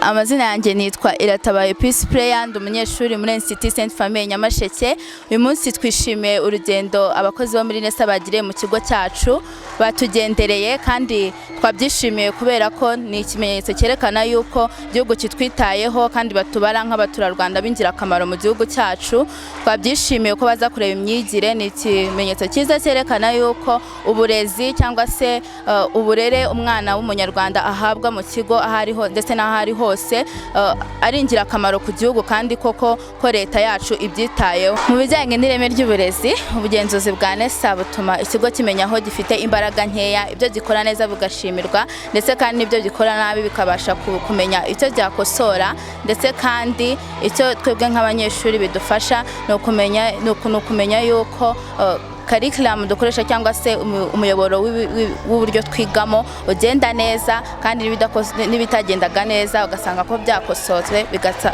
Amazina yanjye nitwa Iratabaye Peace Prayer, ndi umunyeshuri muri Institut Sainte Famille Nyamasheke. Uyu munsi twishimiye urugendo abakozi bo muri NESA bagiriye mu kigo cyacu, batugendereye kandi twabyishimiye kubera ko ni ikimenyetso cyerekana yuko igihugu kitwitayeho kandi batubara nk'abaturarwanda b'ingirakamaro mu gihugu cyacu. Twabyishimiye ko baza kureba imyigire, ni ikimenyetso cyiza cyerekana yuko uburezi cyangwa se uburere umwana w'Umunyarwanda ahabwa mu kigo aho ariho ndetse n'aho ari hose ari ingirakamaro ku gihugu, kandi koko ko leta yacu ibyitayeho. Mu bijyanye n'ireme ry'uburezi, ubugenzuzi bwa NESA butuma ikigo kimenya aho gifite imbaraga nkeya, ibyo gikora neza bigashimirwa, ndetse kandi n'ibyo gikora nabi bikabasha kumenya icyo byakosora. Ndetse kandi icyo twebwe nk'abanyeshuri bidufasha ni ukumenya yuko curriculum dukoresha cyangwa se umuyoboro w'uburyo twigamo ugenda neza, kandi n'ibitagendaga neza ugasanga ko byakosotse,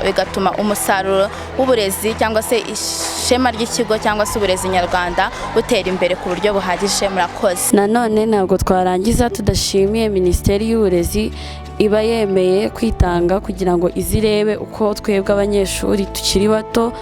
bigatuma umusaruro w'uburezi cyangwa se ishema ry'ikigo cyangwa se uburezi nyarwanda butera imbere ku buryo buhagije. Murakoze. Nanone ntabwo twarangiza tudashimiye Minisiteri y'Uburezi iba yemeye kwitanga kugira ngo izirebe uko twebwe abanyeshuri tukiri bato,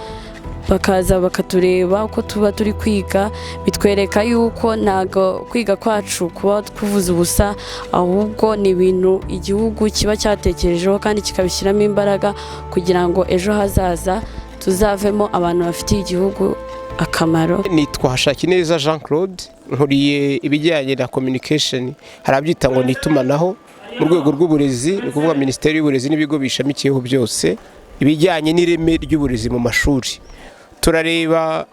bakaza bakatureba uko tuba turi kwiga. Bitwereka yuko ntabwo kwiga kwacu kuba kuvuza ubusa, ahubwo ni ibintu igihugu kiba cyatekerejeho kandi kikabishyiramo imbaraga kugira ngo ejo hazaza tuzavemo abantu bafitiye igihugu akamaro. Nitwa Hashakineza Jean Claude, nkuriye ibijyanye na communication, hari ababyita ngo ni itumanaho mu rwego rw'uburezi, ni ukuvuga Minisiteri y'Uburezi n'ibigo bishamikiyeho byose. Ibijyanye n'ireme ry'uburezi mu mashuri, turareba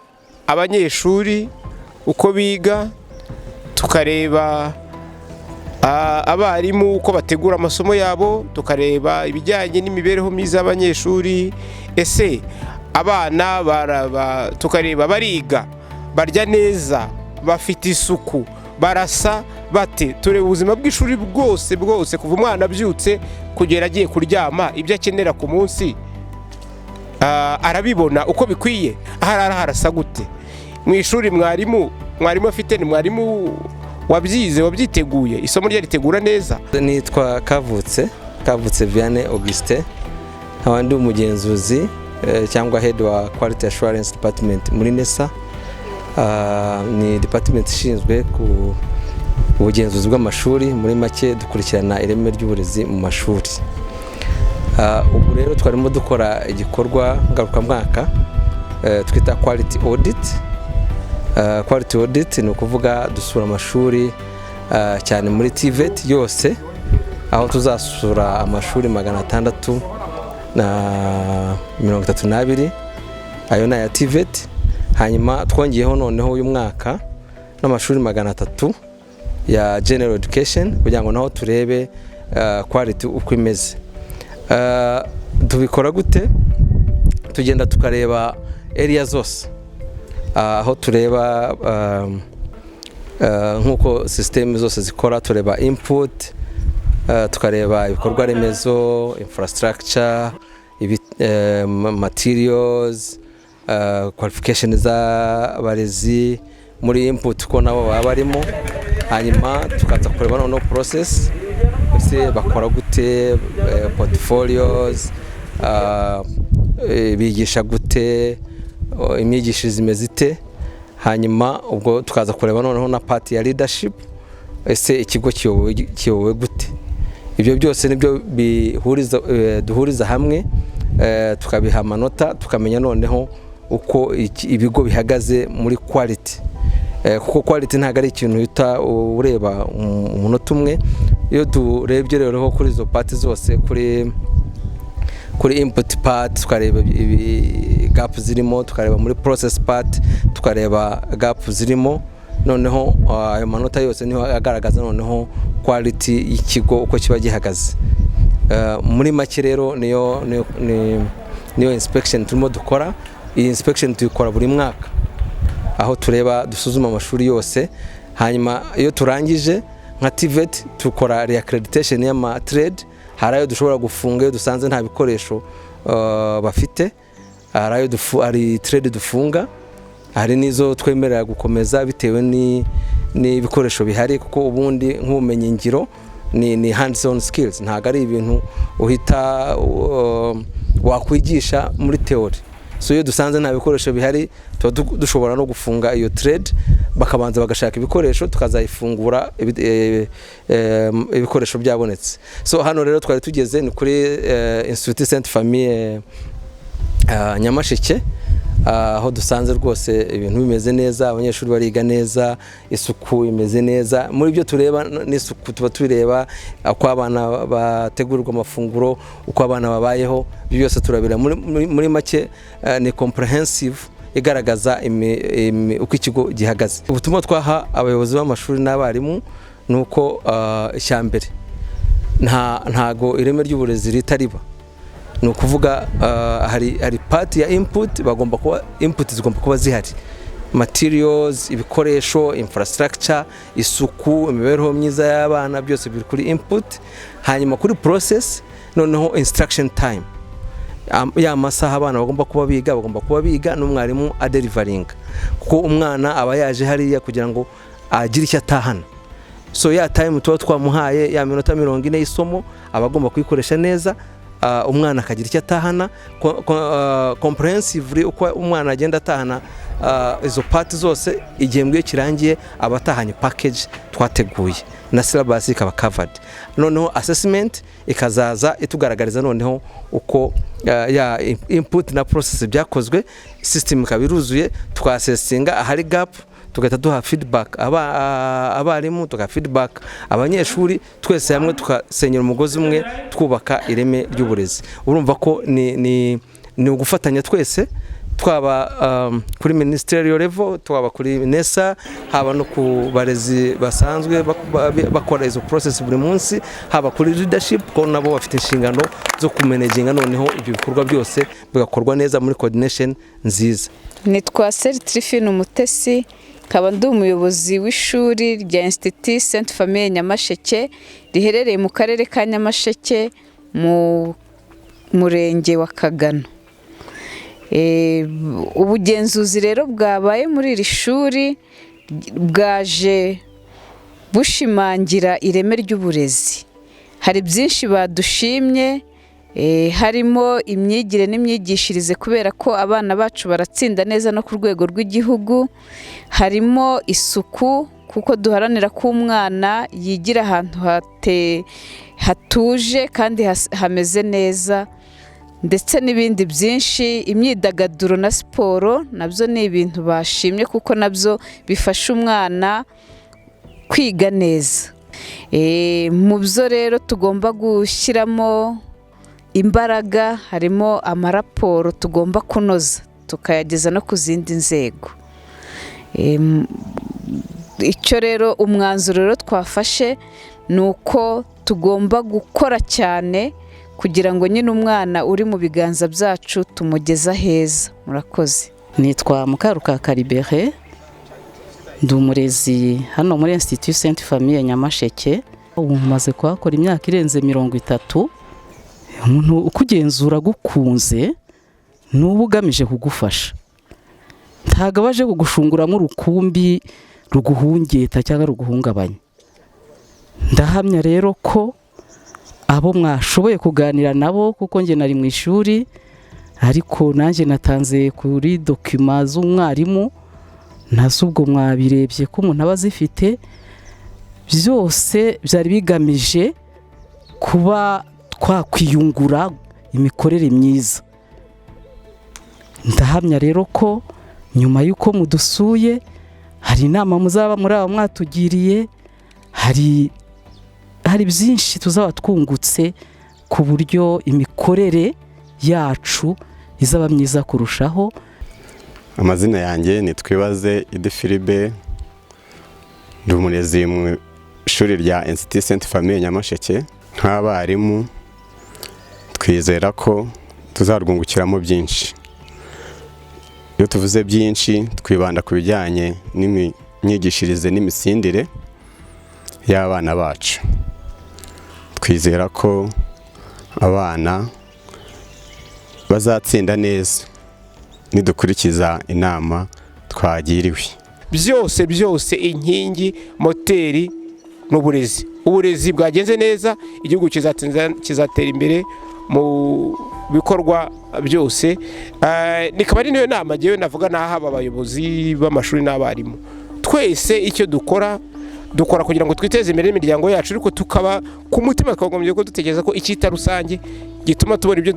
abanyeshuri uko biga, tukareba abarimu uko bategura amasomo yabo, tukareba ibijyanye n'imibereho myiza y'abanyeshuri. Ese abana tukareba bariga, barya neza, bafite isuku, barasa bate? Tureba ubuzima bw'ishuri bwose bwose, kuva umwana abyutse kugera agiye kuryama, ibyo akenera ku munsi arabibona uko bikwiye? Aho arara harasa gute? Mu ishuri mwarimu afite ni mwarimu wabyize, wabyiteguye, isomo rye ritegura neza? Nitwa Kavutse Vianney Augustin, nkaba ndi umugenzuzi cyangwa head wa quality assurance department muri NESA. Ni department ishinzwe ku ubugenzuzi bw'amashuri. Muri make, dukurikirana ireme ry'uburezi mu mashuri. Ubu rero twarimo dukora igikorwa ngarukamwaka twita quality audit. Quality audit ni ukuvuga dusura amashuri cyane muri TVET yose, aho tuzasura amashuri 632, ayo ni aya TVET. Hanyuma twongeyeho noneho uyu mwaka n'amashuri 300 ya general education kugira ngo naho turebe quality uko imeze. Tubikora gute? Tugenda tukareba area zose, aho tureba nk'uko sisiteme zose zikora, tureba input, tukareba ibikorwa remezo, infrastructure, materials, qualification z'abarezi muri input ko nabo baba barimo. Hanyuma tukaza kureba noneho process, ese bakora gute, portfolios, bigisha gute, imyigishirize imeze ite? Hanyuma ubwo tukaza kureba noneho na part ya leadership, ese ikigo kiyobowe gute? Ibyo byose nibyo duhuriza hamwe, tukabiha amanota, tukamenya noneho uko ibigo bihagaze muri quality. Kuko quality ntabwo ari ikintu uhita ureba umunota umwe. Iyo turebye rero kuri izo part zose, kuri input part tukareba ibi gap zirimo, tukareba muri process part tukareba gap zirimo, noneho ayo manota yose niho agaragaza noneho quality y'ikigo uko kiba gihagaze. Muri make rero niyo inspection turimo dukora. Iyi inspection tuyikora buri mwaka, aho tureba, dusuzuma amashuri yose. Hanyuma iyo turangije nka TVET, tukora reaccreditation y'ama trade. Hari ayo dushobora gufunga iyo dusanze nta bikoresho bafite, hari trade dufunga, hari n'izo twemerera gukomeza bitewe n'ibikoresho bihari, kuko ubundi nk'ubumenyingiro Ni hands on skills, ntabwo ari ibintu uhita wakwigisha muri theory. So iyo dusanze nta bikoresho bihari, tuba dushobora no gufunga iyo trade, bakabanza bagashaka ibikoresho, tukazayifungura ibikoresho byabonetse. So hano rero twari tugeze ni kuri Institut Sainte Famille Nyamasheke, aho dusanze rwose ibintu bimeze neza, abanyeshuri bariga neza, isuku imeze neza. Muri byo tureba n'isuku, tuba tureba uko abana bategurirwa amafunguro, uko abana babayeho, ibyo byose turabireba. Muri make ni comprehensive igaragaza uko ikigo gihagaze. Ubutumwa twaha abayobozi b'amashuri n'abarimu ni uko icya mbere, ntago ireme ry'uburezi ritariba. Ni ukuvuga hari part ya input, bagomba kuba input zigomba kuba zihari: materials, ibikoresho, infrastructure, isuku, imibereho myiza y'abana, byose biri kuri input. Hanyuma kuri process noneho, instruction time, ya masaha abana bagomba kuba biga, bagomba kuba biga n'umwarimu adeliveringa, kuko umwana aba yaje hariya kugira ngo agire icyo atahana. So ya time tuba twamuhaye, ya minota 40 y'isomo, aba agomba kuyikoresha neza, umwana akagira icyo atahana comprehensively. Uko umwana agenda atahana izo part zose, igihembwe iyo kirangiye aba atahanye package twateguye na syllabus ikaba covered. Noneho assessment ikazaza itugaragariza noneho uko ya input na process byakozwe, system ikaba iruzuye, tukassessinga ahari gap, tugahita duha feedback abarimu, tugaha feedback abanyeshuri, twese hamwe tukasenyera umugozi umwe, twubaka ireme ry'uburezi. Urumva ko ni ugufatanya twese, twaba kuri ministerial level, twaba kuri NESA, haba no ku barezi basanzwe bakora izo process buri munsi, haba kuri leadership, ko nabo bafite inshingano zo kumanaginga noneho ibyo bikorwa byose bigakorwa neza muri coordination nziza. Nitwa Seri Trifine Umutesi, nkaba ndi umuyobozi w'ishuri rya Institut Sainte Famille Nyamasheke, riherereye mu karere ka Nyamasheke, mu murenge wa Kagano. Ubugenzuzi rero bwabaye muri iri shuri bwaje bushimangira ireme ry'uburezi. Hari byinshi badushimye, harimo imyigire n'imyigishirize, kubera ko abana bacu baratsinda neza no ku rwego rw'igihugu. Harimo isuku, kuko duharanira ko umwana yigira ahantu hatuje kandi hameze neza, ndetse n'ibindi byinshi. Imyidagaduro na siporo nabyo ni ibintu bashimye, kuko nabyo bifasha umwana kwiga neza. Mu byo rero tugomba gushyiramo imbaraga harimo amaraporo tugomba kunoza, tukayageza no ku zindi nzego. Icyo rero, umwanzuro rero twafashe ni uko tugomba gukora cyane kugira ngo nyine umwana uri mu biganza byacu tumugeze aheza. Murakoze. Nitwa Mukarukaka Libere, ndi umurezi hano muri Institut Sainte Famille Nyamasheke. Ubu maze kuhakora imyaka irenze 30. Umuntu ukugenzura agukunze n'uba ugamije kugufasha, ntabwo aba aje kugushunguramo urukumbi ruguhungeta cyangwa ruguhungabanya. Ndahamya rero ko abo mwashoboye kuganira nabo, kuko njye nari mu ishuri, ariko nanjye natanze kuri document z'umwarimu, nazo ubwo mwabirebye ko umuntu aba azifite. Byose byari bigamije kuba twakwiyungura imikorere myiza. Ndahamya rero ko nyuma y'uko mudusuye, hari inama muzaba muri aba mwatugiriye, hari byinshi tuzaba twungutse ku buryo imikorere yacu izaba myiza kurushaho. Amazina yanjye ni Twibaze Idifiribe, ndi umurezi mu ishuri rya Institut Sainte Famille Nyamasheke. Nk'abarimu twizera ko tuzarwungukiramo byinshi. Iyo tuvuze byinshi, twibanda ku bijyanye n'imyigishirize n'imitsindire y'abana bacu. Twizera ko abana bazatsinda neza nidukurikiza inama twagiriwe. Byose byose, inkingi moteri. Ni uburezi. Uburezi bwagenze neza, igihugu kizatera imbere mu bikorwa byose. Nikaba ari niyo nama ngewe navuga n'ahaba abayobozi b'amashuri n'abarimu. Twese icyo dukora, dukora kugira ngo twiteze imbere n'imiryango yacu, ariko tukaba ku mutima twagombye ko dutekereza ko icyita rusange gituma tubona ibyo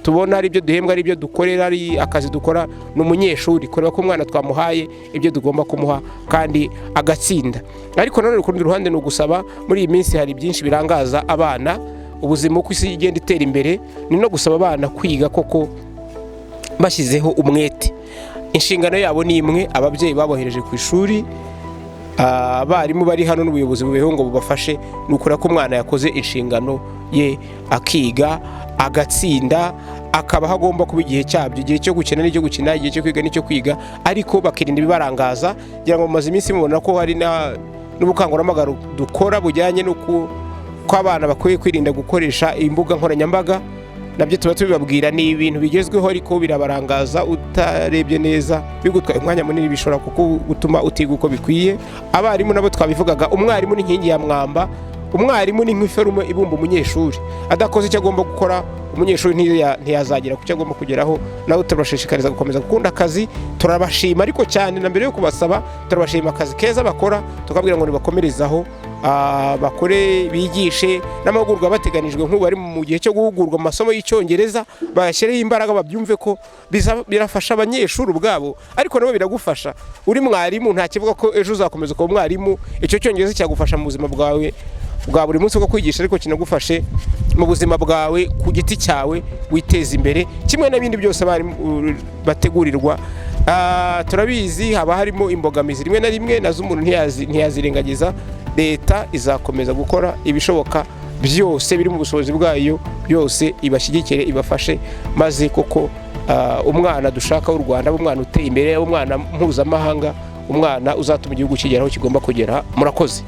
tubona, ari ibyo duhembwa, ari ibyo dukorera, ari akazi dukora, ni umunyeshuri. Kureba ko umwana twamuhaye ibyo tugomba kumuha kandi agatsinda. Ariko nanone ku rundi ruhande ni ugusaba, muri iyi minsi hari byinshi birangaza abana, ubuzima uko isi igenda itera imbere, ni no gusaba abana kwiga koko bashyizeho umwete. Inshingano yabo ni imwe, ababyeyi babohereje ku ishuri, abarimu bari hano n'ubuyobozi bubeho ngo bubafashe, ni ukuri ko umwana yakoze inshingano ye, akiga agatsinda, akaba aho agomba kuba igihe cyabyo, igihe cyo gukina n'icyo gukina, igihe cyo kwiga n'icyo kwiga, ariko bakirinda ibibarangaza. Ngira ngo mumaze iminsi mubona ko hari n'ubukangurambaga dukora bujyanye n'uko ko abana bakwiye kwirinda gukoresha imbuga nkoranyambaga. Nabyo tuba tubibabwira, ni ibintu bigezweho ariko birabarangaza, utarebye neza bigutwaye umwanya munini, bishobora gutuma utiga uko bikwiye. Abarimu nabo twabivugaga, umwarimu ni inkingi ya mwamba, umwarimu ni nk'iferume ibumba umunyeshuri. Adakoze icyo agomba gukora, umunyeshuri ntiyazagera ku cyo agomba kugeraho. Nawe turabashishikariza gukomeza gukunda akazi, turabashima, ariko cyane na mbere yo kubasaba turabashima akazi keza bakora, tukabwira ngo nibakomerezaho, bakore, bigishe. N'amahugurwa bateganijwe, nk'ubu bari mu gihe cyo guhugurwa mu masomo y'Icyongereza, bayashyireho imbaraga, babyumve ko birafasha abanyeshuri ubwabo, ariko nabo biragufasha uri mwarimu. Nta kivuga ko ejo uzakomeza kuba umwarimu, icyo Cyongereza cyagufasha mu buzima bwawe bwa buri munsi bwo kwigisha, ariko kinagufashe mu buzima bwawe ku giti cyawe, witeza imbere, kimwe n'ibindi byose abarimu bategurirwa. Turabizi haba harimo imbogamizi rimwe na rimwe, nazo umuntu ntiyazirengagiza. Leta izakomeza gukora ibishoboka byose biri mu bushobozi bwayo byose, ibashyigikire, ibafashe, maze koko umwana dushaka w'u Rwanda abe umwana uteye imbere, abe umwana mpuzamahanga, umwana uzatuma igihugu kigera aho kigomba kugera. Murakoze.